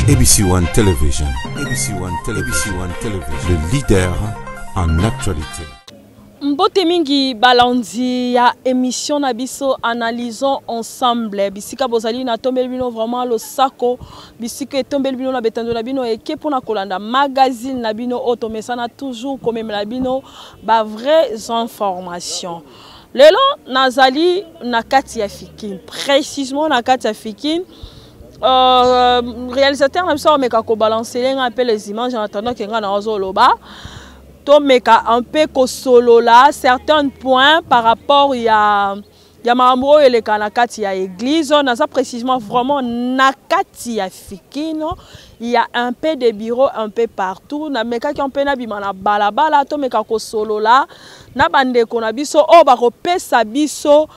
ABC One Television, ABC One Television, ABC One Television, le leader en actualité. Mbote mingi balandi ya émission na biso analysons ensemble. Bisika bozali na tombeli bino vraiment losako. Bisika etombeli bino na betando na bino eke pona kolanda magazine na bino oyo tomesana toujours komemela bino ba vraies informations. Lelo nazali na kati ya Fikin, précisément na kati ya Fikin. Réalisateur na biso ameka ko balancer nga pe les images en attendant que nga na ozoloba. Tomeka un peu kosolola certains points par rapport ya makambo oyo eleka na kati ya église. Naza précisément vraiment na kati ya Fikino. Il y a un peu de bureaux un peu partout. Namekaki un peu nabima na balabala, tomeka kosolola na bandeko na biso oyo bakopesa biso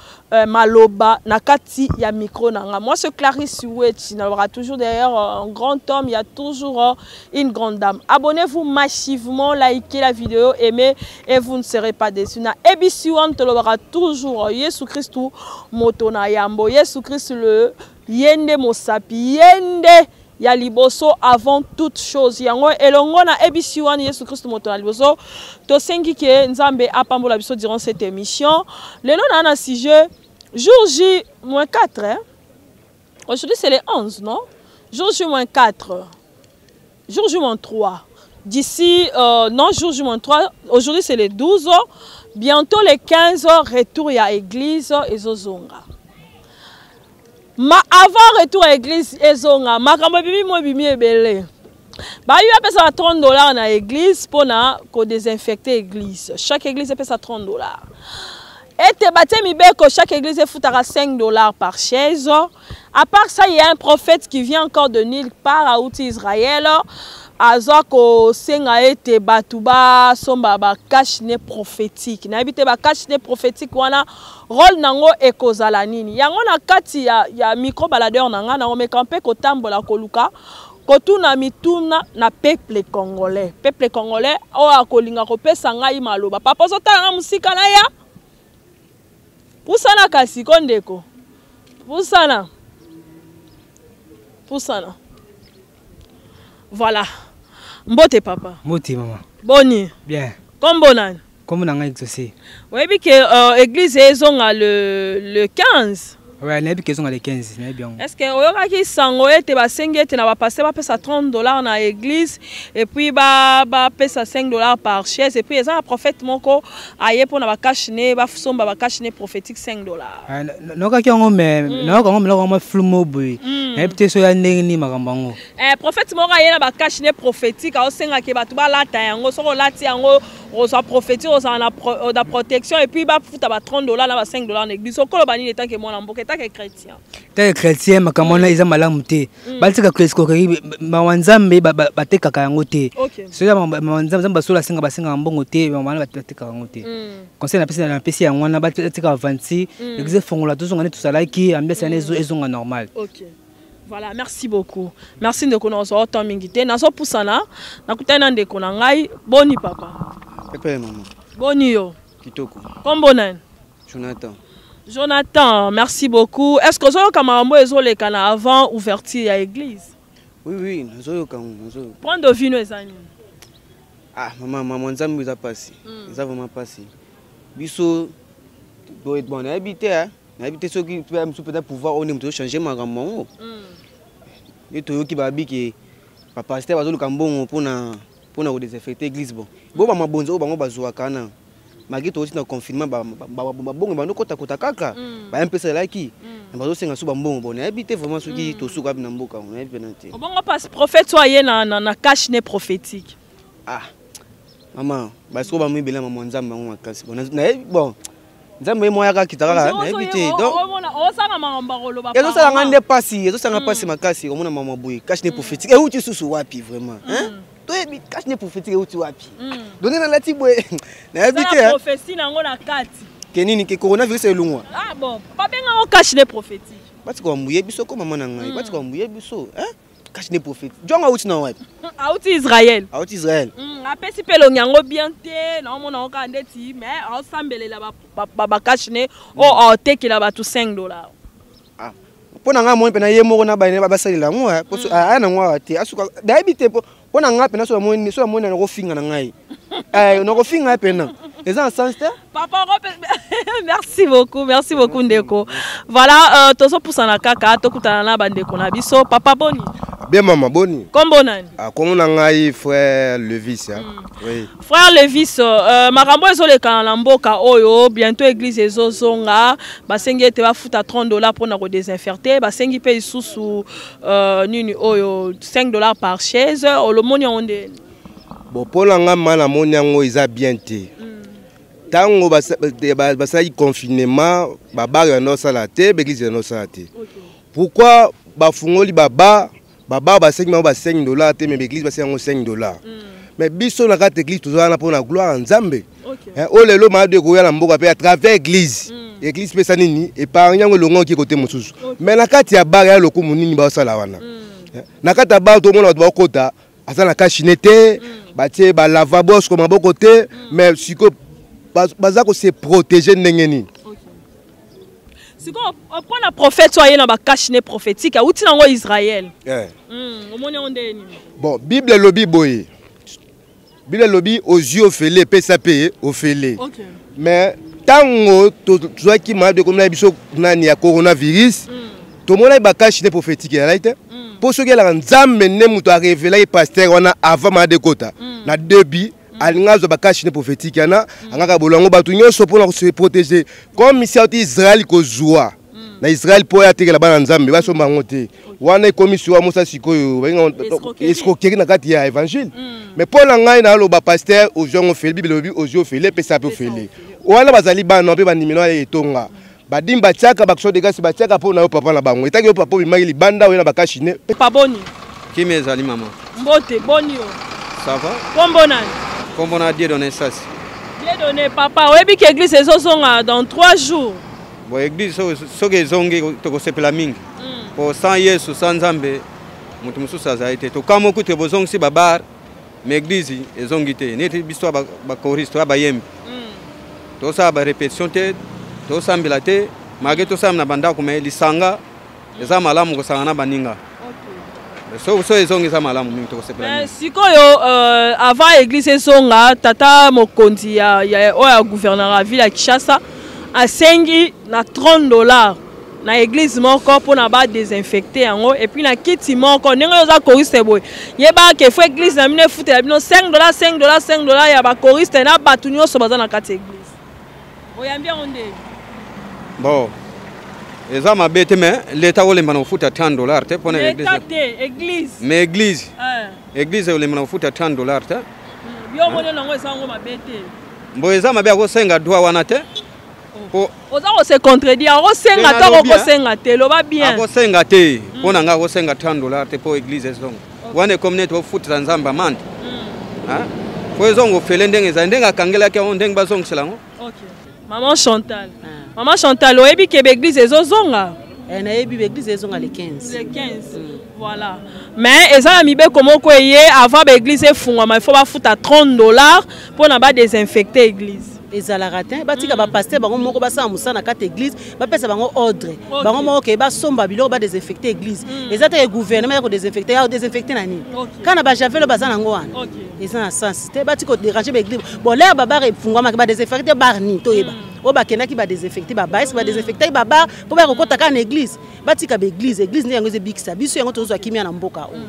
maloba na kati ya micro na nga. Moi, c'est Clarisse Wetchi. Nalobaka toujours derrière un grand homme, il y a toujours une grande dame. Abonnez-vous massivement, likez la vidéo, aimez et vous ne serez pas déçus. Na ABC One tolobaka toujours Yesu Christu moto na yambo. Yesu Christ le yende mosapi, yende ya liboso avant toute chose. Yango elongo na ABC One Yesu Christ moto na liboso. Tosengi ke Nzambe apambola biso durant cette émission. Lelo na na sujet jour J moins 4, hein? Aujourd'hui c'est le 11, non? Jour J moins 4. Jour J moins 3. D'ici, non, jour J moins 3, aujourd'hui c'est le 12, bientôt le 15, retour à l'église ezozonga. Ma avant retour à l'église ezonga, makambo bimi mo bimi ebele. Ba yo apesa 30 $ na église pona ko désinfecter église. Chaque église apesa 30 $. Ete batie mibeko, chaque église efutaka 5 $ par chaise. À part ça, il y a un prophète qui vient encore de nulle part, auti Israël. Aza kosenga ete bato basomba ba cache-nez prophétique. Nayebi te ba cache-nez prophétique wana rôle nango ekozala nini. Yango na kati ya micro baladeur na nga, na omeka mpe kotambola koluka kotuna mituna na peuple congolais. Peuple congolais oyo akolinga kopesa ngai maloba. Papa ozotala nga mosika na ya? Pusana kasi ko ndeko. Pusana. Pusana. Voilà. Mbote papa. Mbote mama. Boni. Bien. Kombo nani? Kombo na ngai Exaucé. Oyebi ke église ezonga le 15. Ouais, nayebi ke ezonga le 15, nayebi yango. Est-ce que oyokaki sango ete basengi ete na bapasteur bapesa 30 $ na église et puis bapesa 5 $ par chaise et puis eza na prophète moko aye mpona ba cache-nez, basomba ba cache-nez prophétique 5 $? Ah, nayokaki yango, mais nayoka yango, meloko yango flou mo boye. Nayebi te so ya ndenge nini makambo yango. Prophète moko aye na ba cache-nez prophétique, aosengaki bato balata yango, soki olati yango ozwa prophétique, ozala na protection et puis bafuta ba 30 $ na ba 5 $ na église. Okoloba nini etanke mwana mboka, etanke chrétien? Tanke chrétien, makambo wana eza malamu te. Batika escroquerie. Mawa Nzambe batekaka yango te. Soki mawa Nzambe, Nzambe basolo asenga, basengaka mbongo te. Mawa wana batekaka yango te. Conseil napesi yango wana, batika avanti, église efongola, tozonga nde tosalaki, ambiance wana ezonga normal. Voilà, merci beaucoup. Merci ndeko na ozo autant mingi te. Nazo pusana, nakutana na ndeko na ngai. Boni papa. Pepe mama. Boni yo. Kitoko. Kombo nani? Jonathan. Jonathan, merci beaucoup. Est-ce que ozoyoka makambo ezoleka na avant ouverture ya église? Oui, nazoyoka ngo, nazoyoka. Point de vue no eza nini? Ah, mama, mama Nzambe eza pasi. Eza vraiment pasi. Biso bon, nayebi te, hein. Nayebi te soki mpe mosusu mpenza pouvoir oyo nde moto ozochange makambo yango. Nde toyoki babi ke bapasteur bazoluka mbongo mpona kodésinfecter église. Bon, bo bamabonzo oyo bango bazwaka wana, malgré tokoti na confinement, babongo bando kotakota kaka, baya mpesa elaki na bazosenga so bambongo. Bon, nayebi te vraiment soki tosuka wapi na mboka yango, nayebi mpena te. Obongo pas prophète oyo aye na cache-nez prophétique? Ah mama, basiko bamibela mama Nzambe yango makasi. Bon, nayebi, bon, Nzambe ye moko ayaka akita kaka, nayebi te. Donc osanga makambo akoloba. Ezosalanga nde pasi, ezosalanga pasi makasi komona mama boye. Cache-nez prophétique euti susu wapi vraiment, hein? Toyebi cache-nez prophétique euti wapi? Donc nde nalati boye, nayebi te, hein. Prophétie nango na kati. Ke nini? Ke coronavirus elongwa? Ah bon, babengango cache-nez prophétique. Batika bambuye biso ko mama na ngai, batika bambuye biso, hein? Cache-nez prophétique jongo auti na wapi? Auti Israel. Auti Israel. Apesi mpe elongi yango bien te, naomona yango kaka ndeti, mais aosambelela bacache-nez oyo aotekela bato 5 $. Ah. Mpo na ngai amoni mpena ye moko na bayene basalela yango aya nango awa te, asuka nayebi te. Mpo na ngai mpena, so namoni nakofinga na ngai, nakofinga ye mpena, eza na sens te. Papa, merci beaucoup, merci beaucoup ndeko. Voilà, tozopusana kaka, tokutana na bandeko na biso. Papa, boni? Bien mama, boni? Kombo nani? Ah, kombo na ngai frère Levis. Hein? Oui. Frère Levis, makambo ezolekana na mboka oyo, bientôt église ezozonga, basengi ete bafuta 30 $ mpona kodésinfecter, basengi mpe lisusu nini oyo, 5 $ par chaise, olomoni yango nde? Bon, mpo na ngai ma namoni yango eza bien te. Ntango basalaki confinement, babar yanda osala te, baeglise yanda osala te. Pourquoi bafungoli babar? Babar basengi bango ba 5 $ te, mais baeglise basengi yango 5 $. Mais biso na kati église toza wana mpona gloire ya Nzambe. Oyo lelo maladie ekoya na mboka mpe à travers église, église mpe esa nini, épargne yango elongoki kote mosusu. Mais na kati ya bar ya lokumu nini baosala wana? Na kati ya bar tomona bato baokota, aza na cache-nez te, batie balavabo siko maboko te. Mais sikoyo baza kose protéger ndenge nini? Sikoyo mpo na prophète oyo aye na bacache-nez prophétique, awuti nango Israel, omoni yango ndenge nini? Bon, Bible elobi boye, Bible elobi ozwi ofele, epesa mpe ofele. Mais ntango tozwaki maladie ekomela biso nani ya coronavirus, tomonaki bacache-nez prophétique ezalaki te. Mpo soki elaka Nzambe nde moto arevelaki pasteur wana avant maladie ekota na début, alingi azwa bacache-nez prophétique wana, angaka bolwango bato nyonso mpona kose protéger. Comme misi auti Israel kozwa na Israel mpo oyo atekela bana Nzambe, basomba yango te. Wana ekomi siwa mosa sikoyo escroquerie na kati ya évangile. Mais mpo na ngai naloba, pasteur, ozwi yango ofele. Bible elobi ozwi ofele, epesa mpe ofele. Wana bazali bana mpe bandimi na etonga, badimi batiaka baaction de grâce, batiaka mpo na yo papa na bango. Etaki yo papa obimaki libanda oyo na bacache-nez. Papa, boni? Kimi ezali mama. Mbote, boni yo? Ça va. Kombo nani? Kombo na Dieudonné Sasi. Dieudonné, papa, oyebi ke église ezozonga dans 3 jours? Bon, église soki ezongi, tokosepela mingi, po sans Yesu, sans Nzambe, moto mosusu azali te. Tokamwa kutu bozongisi babar, mais église ezongi te. Neti biso ya bachoriste, ya bayembi, tosala barépétition te, tosambela te, malgré tosala na bandako, mais lisanga eza malamu, kosanga na baninga. So ezongi, eza malamu mingi, tokosepela mingi. Sikoyo avant église ezonga, tata mokonzi ya oyo ya gouverneur ya ville ya Kinshasa asengi na 30 $ na église moko mpona badésinfecter yango, et puis na kiti moko. Ndenge oyo oza choriste boye, yebaka ke faut église na bino efutela bino 5 $, 5 $, 5 $ ya bachoriste na bato nyonso baza na kati ya église. Oyambi yango nde? Bon, eza mabe te, mais leta olemba na kofuta 30 $ te mpona leta te, église. Mais église, église olemba na kofuta 30 $ te. Yo omoni nango eza yango mabe te? Mbo eza mabe, akosenga droit wana te. Oza kose contredire. Akosenga to akokosenga te? Loba bien. Akosenga te. Mpo na ngai akosenga 30 $ te mpo église ezonga. Wana ekomi neti ofutisa Nzambe amande. Fo ezonga ofele ndenge ezali, ndenge akangelaki yango, ndenge bazongisela yango. Maman Chantal, maman Chantal, oyebi ke baeglise ezozonga? Nayebi, baeglise ezonga le 15. Le 15, voilà. Mais eza na mibeko moko eye: avant baeglise efungwama, il faut bafuta 30 $ mpona badésinfecter église. Ezalaka te. Batika bapasteur bango moko basala mosala na kati église, bapesa bango ordre bango moko ke basomba biloko, badésinfecter église. Eza te gouvernement ya kodésinfecter. Ya kodésinfecter na nini? Kaka na bajavel oyo baza nango wana, eza na sens te. Batika kodéranger baeglise. Bon, l'heure babar efungwamaki, badésinfecter bar nini? Toyeba oyo bakendaki badésinfecter babar. Est-ce badésinfectaki babar mpo baya kokɔta kaka na église? Batika baeglise. Église nde yango ezebikisa biso, yango tozozwa kimia na mboka oyo.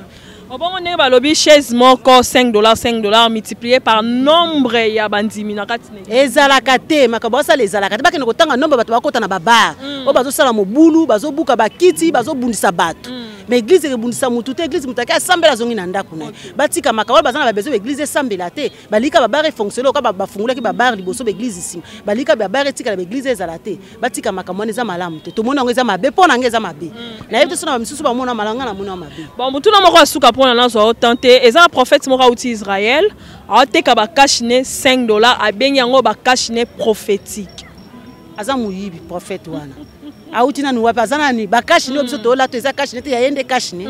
Obongo ndenge balobi chaise moko 5 $, 5 $ multiplié par nombre ya bandimi na kati na Ezalaka te. Makambo basala ezalaka te. Bakende kotanga nombre bato bakota na babar oyo bazosala mobulu, bazobuka bakiti, bazobundisa bato. Mais église ekebundisa mutu te. Église, moto ake asambela, azongi na ndako na ye. Batika makambo oyo. Baza na babesoin baeglise esambela te. Balika babar efonctionne oka bafungulaki babar liboso, baeglise nsima. Balika babar etikala, baeglise ezala te. Batika makambo wana, eza malamu te. Tomoni yango eza mabe. Mpo na nga eza mabe. Nayebi te so na bamisusu bamona malamu, nga namoni yango mabe. Bon, motuna moko asuka mpona nazwa autant te. Eza na prophète moko auti Israel, aoteka bacache-nez 5 $, abengi yango bacache-nez prophétique. Aza moyibi prophète wana. Auti nanu wapi? Aza nani? Bacache-nez oyo biso toolata eza cache-nez te, ya ye nde cache-nez.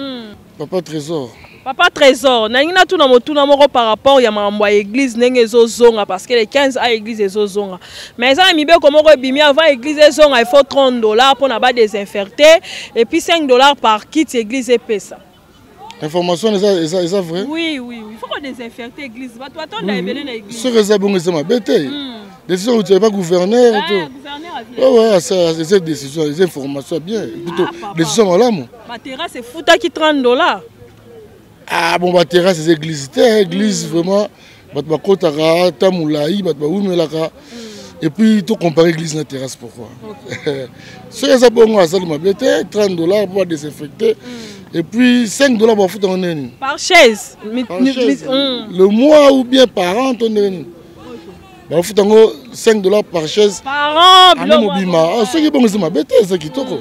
Papa Trésor. Papa Trésor, nalingi natuna motuna moko par rapport ya makambo ya église ndenge ezozonga, parce que le 15 a église ezozonga, mais eza na mibeko moko ebimi: avant église ezonga, il faut 30 $ mpona badésinfecter et puis 5 $ par kit église epesa. Information eza vrai? Oui, il faut kodésinfecter église, bato batonda ebele na église. Soki eza bongo, eza mabe te. Décision euti epa gouverneur to. Ouais, eza décision, eza information bien, plutôt décision malamu. Baterrasse efutaki 30 $. Ah bon, baterrasse eza église te. Église vraiment, bato bakotaka ata molai, bato bawumelaka. Et puis tocompare église na terrasse, pourquoi? Soki eza bongo, azali mabe te. 30 $ mpo badésinfecter et puis 5 $ bafutango nini? Par chaise. Le mois ou bien par an to ndenge nini bafuta yango? 5 $ par chaise. Par an. Ane mobima. Soki bongo, eza mabe te, eza kitoko.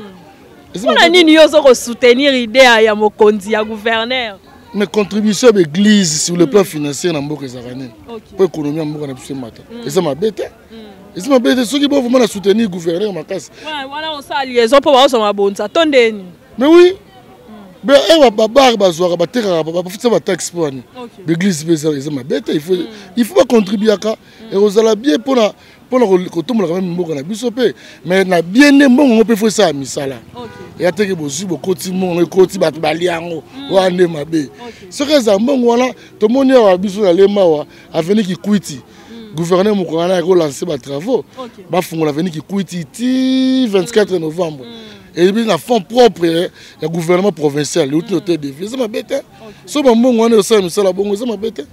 Mpona nini yo ozo kosoutenir idée ya mokonzi, ya gouverneur? Mais contribution ya baéglise sur le plan financier na mboka ezalaka nini? Mpo économie ya mboka na biso emata. Eza mabe te, eza mabe te. Soki bo vraiment na soutenir gouverneur makasi. Wana osala liaison mpo baozwa mabonza to ndeni? Mais oui, e babar bazwaka, batekaka, bafutisa bataxe mpo wani baéglise mpe eza mabe te. Il faut bacontribuaka, ekozala bien mpona kotombolaka meme mboka na biso mpe. Mais na bien nde mbongo ngo mpe faut esala misala. Eya teke bozwi, bokoti mbongo ngo, ekoti, bato balia yango, wana nde mabe. Soki eza mbongo wana, tomoni awa biso na Lemba awa, avenue Kikwiti, gouverneur moko wana akolancer batravaux, bafungola avenue Kikwiti ti 24 novembre, eyebi na fonds propre ya gouvernement provincial euti hôtel de ville. Eza mabe te. So bambongo wana osala misala bongo, eza mabe te.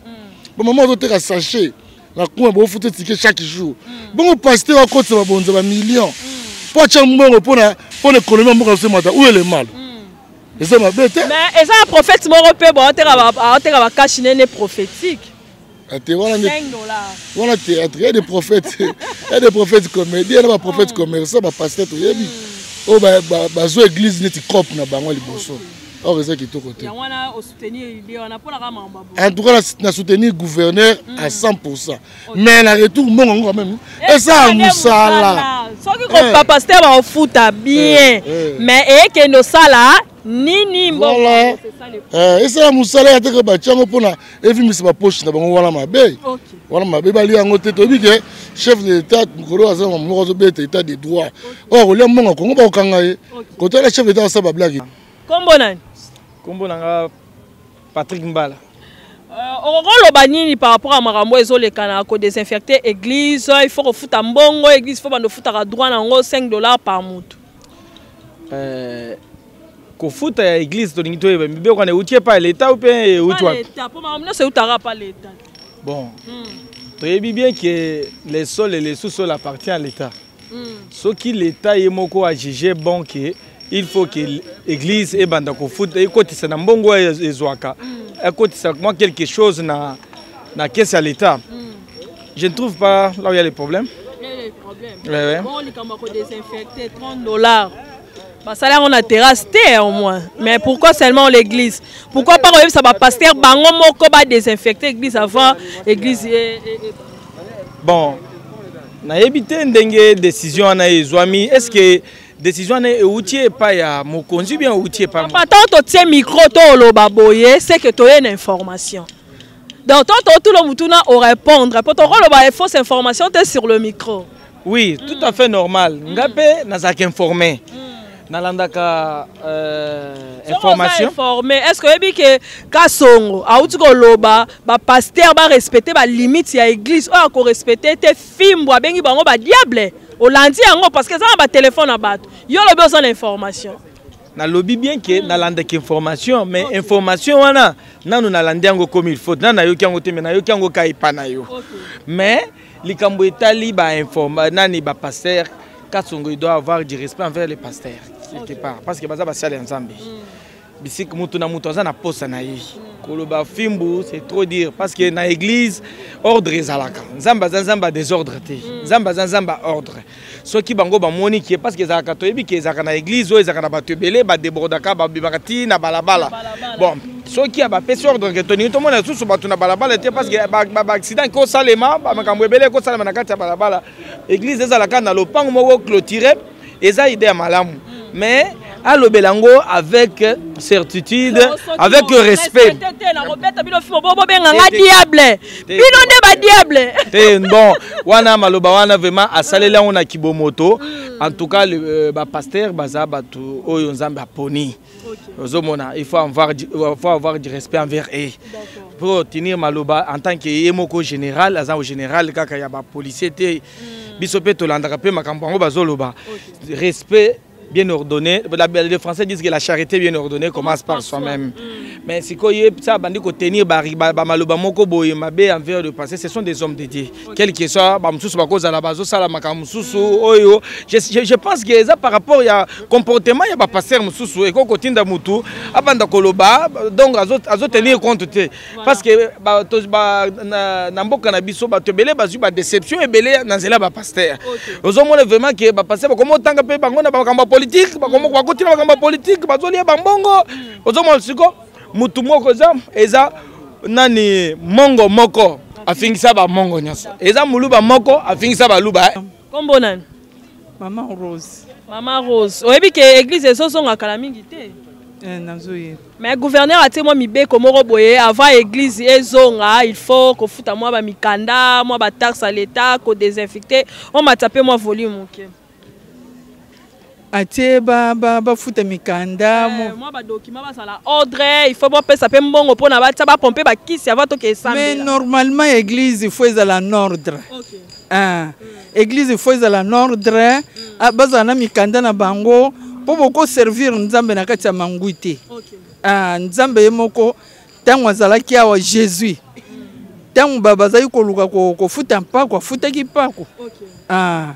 Bamama ozoteka sachet na coin, bofuta ticket chaque jour. Bongo pasteur akotisa babonza bamillion mpo atya mbongo mpona économie ya mboka biso emata, où est le mal? Eza mabe te. Mais eza na prophète moko mpe bo aoteka bacache nene prophétique. Ate wana wana théâtre. Ya des prophètes, ya des prophètes comédien na baprophète commerçant. Bapasteur toyebi oyo bazwa église neti cope na bango liboso, or eza kitoko te. En tout cas, na soutenir gouverneur à 100, mais na retour, mbongo yango quand même eza mosala. Soki bapasteur baofuta bien, mais eyekende osala nini? Voilà, esala mosala ya teke batia yango mpona evimisa bapoche na bango, wana mabe, wana mabe. Balia yango te. Toyebi ke chef de l'état mokolo aza moko azobeta état de droit, oyo akolia mbongo ya Kongo, bakokanga ye. Kotala chef d'état asala bablague. Kombo nani? Kombo na nga Patrick Mbala. Okoloba nini par rapport à makambo ezoleka na kodésinfecter église, il faut kofuta mbongo église, faut bando ofutaka droit na yango 5 $ par mutu? Kofuta ya église, tolingi toyeba mibeko wana euti epai ya l'état ou mpe euti wapi? Po makambo nyonso eutaka pa l'état. Bon, toyebi bien que les sols et les sous-sols appartient à l'état. Soki l'état ye moko a jugé bon ke il faut que église ebanda kofuta, ekotisa na mbongo oyo ezwaka, ekotisa mwa quelque chose na caisse ya l'état, je ne trouve pas là où il y a les problèmes. Ouais. Bon, likambo ya kodésinfecter, 30 $, basala yango na terrasse te au moins, mais pourquoi seulement l'église? Pourquoi pas koyebisa bapasteur bango moko badésinfecter église avant église Bon, nayebi te ndenge décision wana ezwami. Est ce que décision wana euti epai ya mokonzi, bien euti epai? Papa, ntango totie micro to oloba boye, c'est que toye na information. Donc tant totula mutuna orépondre, po tokoloba fausse information te sur le micro. Oui, tout à fait normal. Nga mpe nazalaka informé, nalandaka information. Informé, est ce que oyebi ke Kasongo auti koloba bapasteur barespecte balimite ya église, oyo akorespecte te, fimbo, abengi bango badiable? Olandi yango? Parce que eza na batelefone na bato. Yo olobi oza na information. Nalobi bien ke nalandaka information, mais information wana nanu nalandi yango comme il faut, nanu nayoki yango te, mais nayoki yango ka epa na yo. Mais likambo etali bainforma nani, bapasteur Kasongo, il doit avoir du respect envers les pasteurs quelque part, parce que baza basali ya Nzambe. Bisika mutu na mutu aza na posa na ye. Koloba fimbu, c'est trop dire, parce que na église ordre ezalaka. Nzambe aza Nzambe ya désordre te, Nzambe aza Nzambe ya ordre. Soki bango bamoni ke, parce que ezalaka, toyebi ke ezalaka na église oyo ezalaka na bato ebele, badébordaka, babimaka ti na balabala. Bon, soki bapesi ordre ke tolingi tomona lisusu bato na balabala te, parce que baaccident ekosalema, bamakambo ebele ekosalema na kati ya balabala, église ezalaka na lopango moko clôturé, eza idée ya malamu. Mais Alobela yango avec certitude, avec respect. Nakobeta bino fimbo, bobenga nga diable, bino nde badiable. Te, bon, wana maloba wana vraiment asaleli yango na kibomoto. En tout cas, bapasteur baza bato oyo Nzambe aponi. Ozomona, il faut avoir du respect envers eux pour tenir maloba en tant que ye moko général. Aza au général kaka ya bapolicier te, biso mpe tolandaka mpe makambo yango bazoloba. Respect bien ordonné, les Français disent que la charité bien ordonnée commence par soi-même. Mais sikoyo ye sa bandi kotenir bamaloba moko boye mabe envers le pasteur. Ce sont des hommes de Dieu, quel que soit bamosusu bakozala bazosala makambo mosusu oyo. Je pense que eza par rapport ya comportement ya bapasteur mosusu ekoki kotinda mutu abanda koloba. Donc azotenir compte te, parce que na mboka na biso, bato ebele bazwi badéception ebele na nzela ya bapasteur. Ozomona vraiment ke bapasteur bakoma otanga mpe bango na makambo ya politike, bakoti na makambo ya politike, bazolia bambongo. Ozomona siko mutu moko eza nani, mongo moko afingisa bamongo nyonso, eza moluba moko afingisa baluba. Kombo nani? Mama Rose. Mama Rose, oyebi ke église ezozonga kala mingi te? Eh, nazoyeba. Mais gouverneur atie mwa mibeko moko boye: avant église ezonga, il faut kofuta mwa bamikanda, mwa bataxe à l'État, kodésinfecte. Omata mpe mwa volume moke. Atie bafuta mikanda? Eh, mwa badocument, bazala ordre, il faut bopesa mpe mbongo mpona batia bapompe bakisi avant toke Mais esambela. normalement, église, il faut ezala en ordre. Ah, église, il faut ezala en ordre. Ah, bazala na mikanda na bango mpo bokoservir Nzambe na kati ya mangui te. Ah, Nzambe ye moko, ntango azalaki awa, Jésus, ntango bazali koluka kofuta mpako, afutaki mpako. Ah,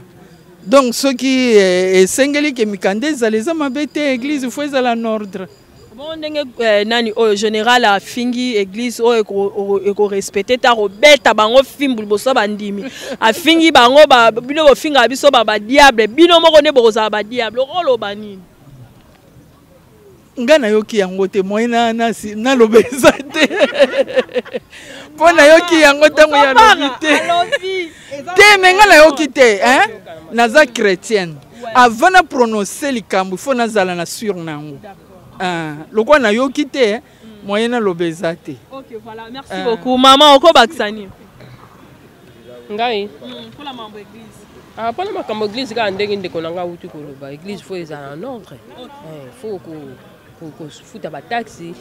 donc soki esengeli ke mikanda ezala, eza mabe te. Église, faut ezala en ordre. Bon, ndenge nani oyo général afingi église oyo ekorespecte te, akobeta bango fimbu liboso ya bandimi. Afingi bango bino bofingaka biso badiable, bino moko nde bokozala badiable. Okoloba nini? Nga nayoki yango te. Moi naloba eza te, mpo nayoki yango ntango ya alobi te. Te, me nga nayoki te, hein? Naza chrétienne. Avant na prononce likambo, il faut nazala na sur na yango. Ah, lokola nayoki te, moyen naloba eza te. Ok, voilà, merci beaucoup. Mama, okobakisa nini? Ngai? Mpona mambo église. Ah, mpona makambo église, kaka ndenge ndeko na ngai awuti koloba, église faut ezala en ordre. Faut kofuta bataxe,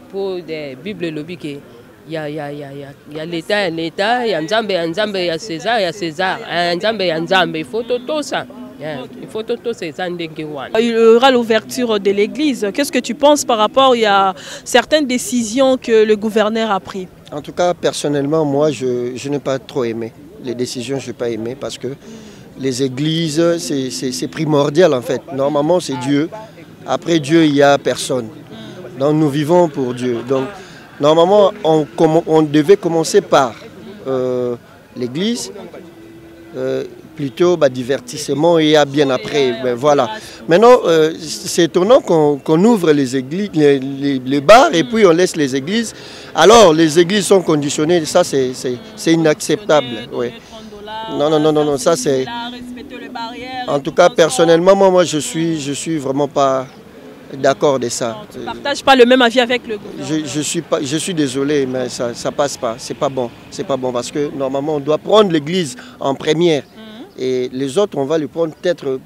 mpo Bible elobi ke ya leta ya leta, ya Nzambe ya Nzambe, ya César ya César, ya Nzambe ya Nzambe. Il faut totosa, il faut totosa, eza ndenge wana. Il y aura l'ouverture de l'église. Qu'est-ce que tu penses par rapport à certaines décisions que le gouverneur a prises? En tout cas, personnellement, moi, je n'ai pas trop aimé. Les décisions, je n'ai pas aimé parce que les églises, c'est primordial en fait. Normalement, c'est Dieu. Après Dieu, il n'y a personne. Donc, nous vivons pour Dieu. Donc, normalement, on devait commencer par l'église, plutôt bah, divertissement et à bien après. Ben, voilà. Maintenant, c'est étonnant qu'on ouvre les églises, les bars et puis on laisse les églises. Alors, les églises sont conditionnées, ça c'est inacceptable. Oui. Non, non, non, non, non, ça c'est... En tout cas, personnellement, moi, je suis vraiment pas d'accord de ça. Tu ne partages pas le même avis avec le gouvernement? Je suis pas, je suis désolé, mais ça ne passe pas. C'est pas bon. C'est pas bon parce que normalement, on doit prendre l'église en première. Et les autres, on va les prendre peut-être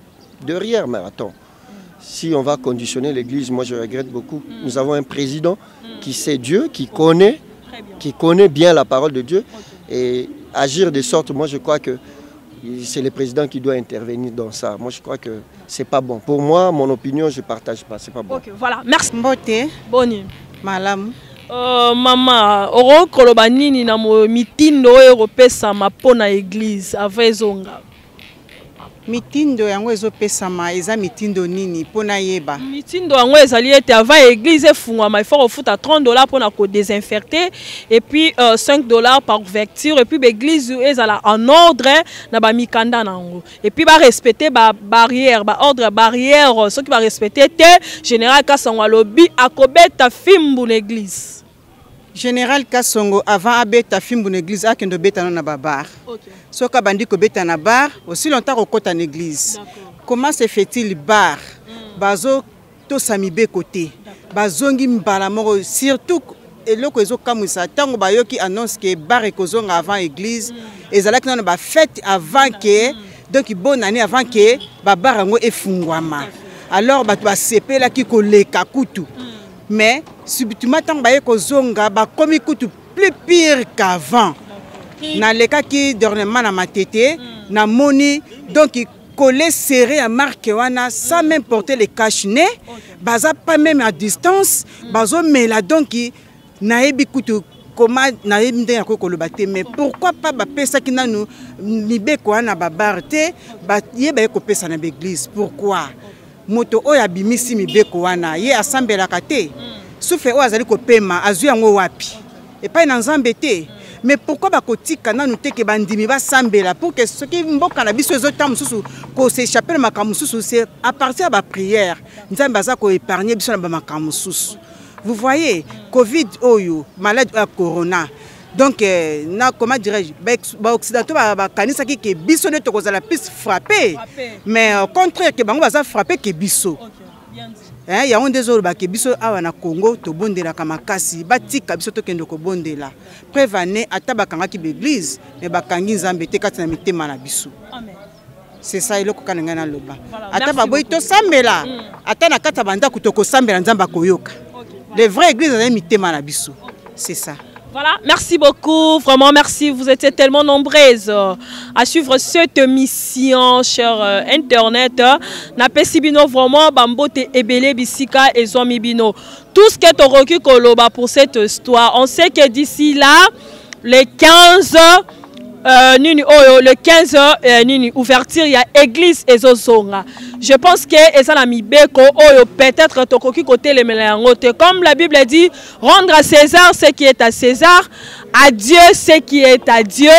derrière. Mais attends, si on va conditionner l'église, moi je regrette beaucoup. Nous avons un président qui sait Dieu, qui connaît bien la parole de Dieu. Et agir de sorte, moi je crois que c'est le président qui doit intervenir dans ça. Moi je crois que c'est pas bon. Pour moi, mon opinion, je partage pas. C'est pas bon. Ok, voilà. Merci. Mbote. Boni. Malamu. Mama, okoloba nini na mitindo oyo ekopesama mpo na église avant ezonga? Mitindo yango ezopesama eza mitindo nini, mpo nayeba? Mitindo yango ezali ete avant église efungwama, il faut kofuta 30 $ mpona kodésinfecter et puis 5 $ par ouverture, et puis baéglise ezala en ordre na bamikanda na yango, et puis barespecte babarrière, baordre barrière. Soki barespecte te, général Kasongo alobi akobeta fimbu na église. Général Kasongo, avant abeta fimbu na église, akende obeta no na babar. Soki abandi kobeta na bar, aussi longtemps kokɔta na église. Comment se fait-il bar? Bazo tosa mibeko te. Bazongi mbala moko surtout eloko ezokamwisa ntango bayoki annonce ke bar ekozonga avant église ezalaki nano bafete avant ke donc bonne année avant ke babar yango efungwama alors bato basepelaki koleka kutu mais subitement ntango baye kozonga bakomi kutu plus pire qu'avant nalekaki dernièrement na matete namoni donc coller serré ya marque wana sans même porter le cache nez baza pas même à distance bazomela donc nayebi kutu koma nayebi ndenge nakoki koloba te mais pourquoi pas bapesaki nanu mibeko wana babar te ye baye kopesa na baeglise pourquoi moto oyo abimisi mibeko wana ye asambelaka te souffle oyo azali kopema azwi yango wapi epai na nzambe te mais pourquoi bakotika nanu te ke bandimi basambela pour que soki mboka na biso ezota mosusu kosechappe na makambo mosusu c'est à partir ya baprière nzambe aza koépargne biso na bamakambo mosusu vous voyez covid oyo malade oyo ya corona donc eh, na comment dirais-je baoccidentaux bakanisaki ke biso nde tokozala plus frappé mais au contraire ke bango baza frappé ke biso eh, yango nde ezoloba ke biso awa na congo tobondelaka makasi batika biso tokende kobondela preuve ane ata bakangaki baeglise me bakangi nzambe te kati na mitema na biso c'est ça eloko kaka na ngai naloba ata baboyi tosambela mm. ata na kati ya bandako tokosambela nzambe akoyoka le vrai église azali mitema na biso c'est ça Voilà, merci beaucoup. Vraiment, merci. Vous étiez tellement nombreuses euh, à suivre cette mission, cher euh, Internet. Napesi bino vraiment bambote ebele bisika et bino. Tout ce qui est au koloba pour cette histoire. On sait que d'ici là, les 15 euh, nini oyo le 15 euh, nini ouverture ya église ezozonga je pense que eza na mibeko oyo peut-être tokoki kotelemela yango te comme la bible dit rendre à césar ce qui est à césar à dieu ce qui est à dieu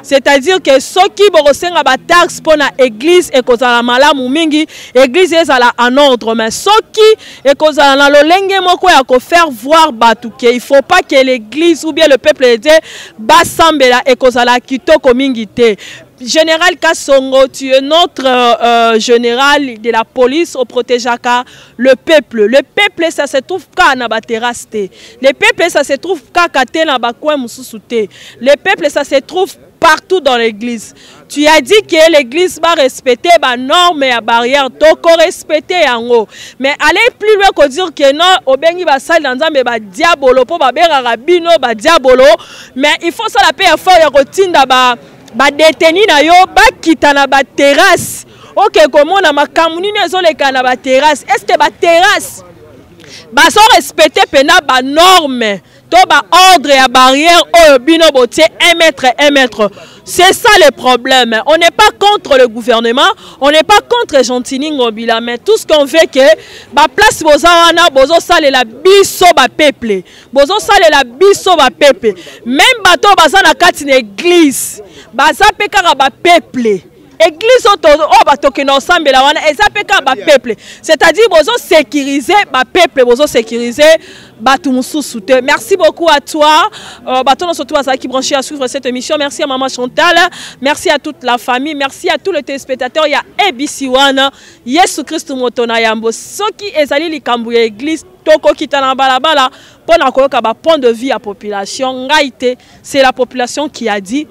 c'est-à-dire que soki bokosenga bataxe mpo na église ekozala malamu mingi église ezala en ordre mais soki ekozala na lolenge moko ya kofaire voir bato ke il faut pas que l'église ou bien le peuple de dieu basambela ekozala kitoko mingi te Général Kassongo, tu es notre euh, euh général de la police au protégeaka le peuple. Le peuple, ça se trouve qu'à na terrasse. Le peuple, ça se trouve qu'à kate na ba coin mususu te. Le peuple, ça se trouve partout dans l'église. Tu as dit que l'église va respecter ba normes et barrière. Toko respecter yango. Mais aller plus loin que dire que non, obengi ba salle dans nzambe ba diabolo po ba bengaka bino ba diabolo. Mais il faut ça la paix fort ya kotinda ba ba détenu na yo bakita na ba terrasse. Oke komona makambo nini ezoleka na ba terrasse. Est-ce que ba terrasse bazo respecter pena ba normes to ba ordre ya barrière oyo bino botie 1 mètre 1 mètre c'est ça le problème on n'est pas contre le gouvernement on n'est pas contre Gentini Ngobila mais tout ce qu'on veut que ba place boza wana bozosalela biso ba peuple bozosalela biso ba peuple même bato baza na kati na église baza mpe kaka ba peuple église oyo oyo batokenda kosambela wana eza mpe kaka bapeuple c'est-à-dire bozosécurise bapeuple bozosécurise bato mosusu te merci beaucoup à toi euh, bato nyonso to bazalaki branché à suivre cette émission merci à maman chantal merci à toute la famille merci à tous les téléspectateurs ya abc wana yesu kristu moto na yambo soki ezali likambo ya église tokokita na balabala mpo na koyoka bapoint de vue ya population ngai te c'est la population qui a dit.